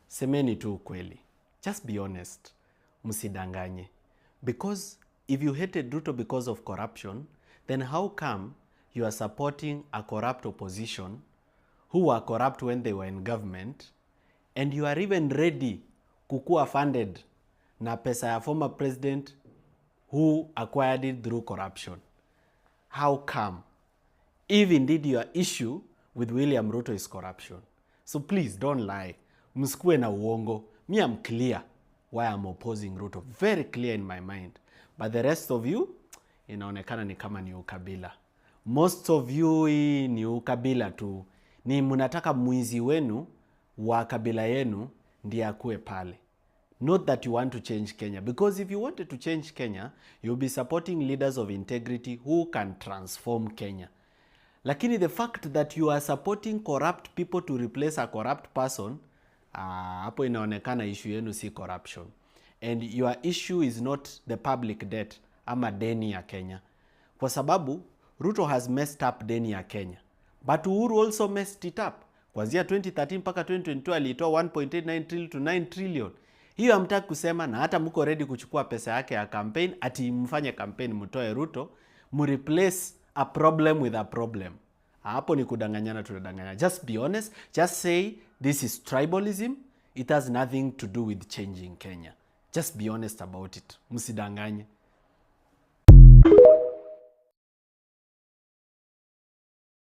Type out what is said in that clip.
Semeni tu ukweli. Just be honest. Msidanganye. Because if you hated Ruto because of corruption, then how come you are supporting a corrupt opposition who were corrupt when they were in government, and you are even ready kukuwa funded na pesa ya former president who acquired it through corruption? How come, if indeed your issue with William Ruto is corruption? So please don't lie. Msikuwe na uongo. Me, I'm clear why I'm opposing Ruto. Very clear in my mind. But the rest of you, inaonekana ni kama ni ukabila. Most of you, hii ni ukabila tu. Ni mnataka mwizi wenu wa kabila yenu ndiye akuwe pale. Not that you want to change Kenya. Because if you wanted to change Kenya, you'll be supporting leaders of integrity who can transform Kenya. Lakini the fact that you are supporting corrupt people to replace a corrupt person, hapo inaonekana issue yenu si corruption. And your issue is not the public debt ama deni ya Kenya. Kwa sababu Ruto has messed up deni ya Kenya. But Uhuru also messed it up. Kuanzia 2013 mpaka 2022 aliitoa 1.89 trillion to 9 trillion. Hiyo hamtaki kusema, na hata mko ready kuchukua pesa yake ya campaign ati mfanye campaign mtoe Ruto, mreplace a problem with a problem. Hapo ni kudanganyana, tunadanganya. Just be honest, just say this is tribalism. It has nothing to do with changing Kenya. Just be honest about it. Msidanganye.